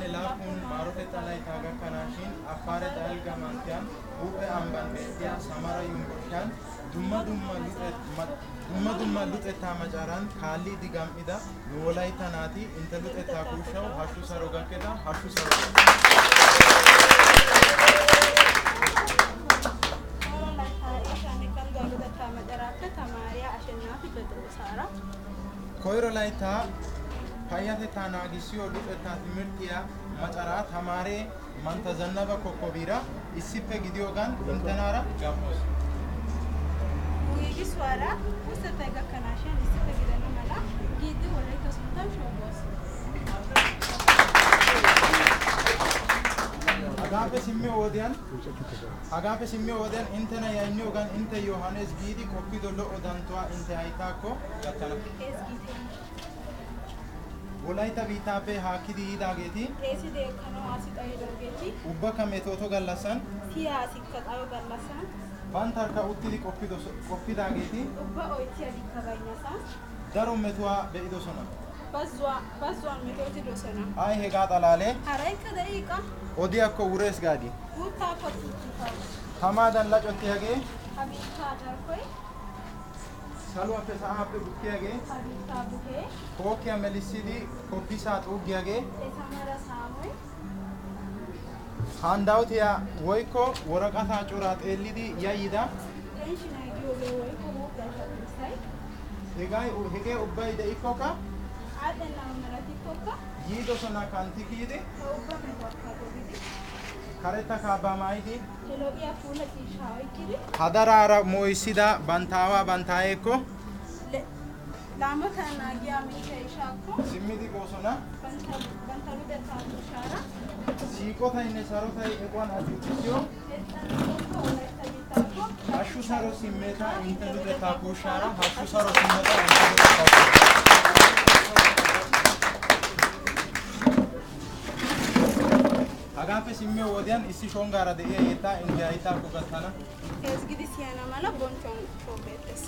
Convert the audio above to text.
Anne laafun maarote xalay taaga kanashin afare dalga mantiyan upe amban betiya samara yumburshan dumma dumma luxettaa macaran kaalli digam'ida nu wolayta naati inte luxettaa kuushaw hashshu saro gakkeda hashshu saro koyro layta payyatettaa naagissiyo luxettaa timirttiya macaraa tamaaree mantta zannaba kokkobira issippe gidiyogan intenara gammoos. Suara, usted tenga canashan, usted tenga na mala, gidi wolayta suntan shobos. Agape simme odian intena yanyogan inte Johannes gidi koppido lo odantoa inte haytaakko gattana. Wolayta biitaappe haakkidi yiidaageeti Reeside kano asi xayidogeeti ubbaka metooto gallassan siyaasikka xayo gallassan bantarka uttidi qoppidaageeti ubba oytiya dikka baynasa daro metuwaa be'idosona. Bazzuwan metootidosona. Ay hegaa xalaalee Haraykka da'iiqa odiyakko wurees gaadi. guuttaa kottiikaa Tamaadan lacottiyagee habiittaa darkoy saluwaappe sa'aappe bukkiyagee habiittaa buhee kookkiya melissidi koppisaa xuuggiyagee esamara saamoy handawutiya woykko woraqataa coraa xeellidi yayyida tenshina giyogee woykko woggaashay hegee ubbay de'ikkokka aaddennaama malatikkokka yiidosona kanti kiyidi ubba metuwakka gogidi karetta kaabbaa maayidi lo'iya puula ciishshaa oykkidi hadaraara mooyissida bantta aawaa bantta aayeekko laamota naagiya miisha ishaakko simmidi boosona. bantta luxettaa kuushaara siiqotaynne sarotay equwan ajjuutissiyo hexxanokko wolaytta biittaakko hashshu saro simmeeta inte luxettaa kuushaara hashshu saro simmeeta inte luxettaa kuushaara. Hagaappe simmiyo wodiyan issi shonggaara de'iya yettaa inte haytaakko gattana. ezgidi siyana mala bonchchuwan shoobeettes.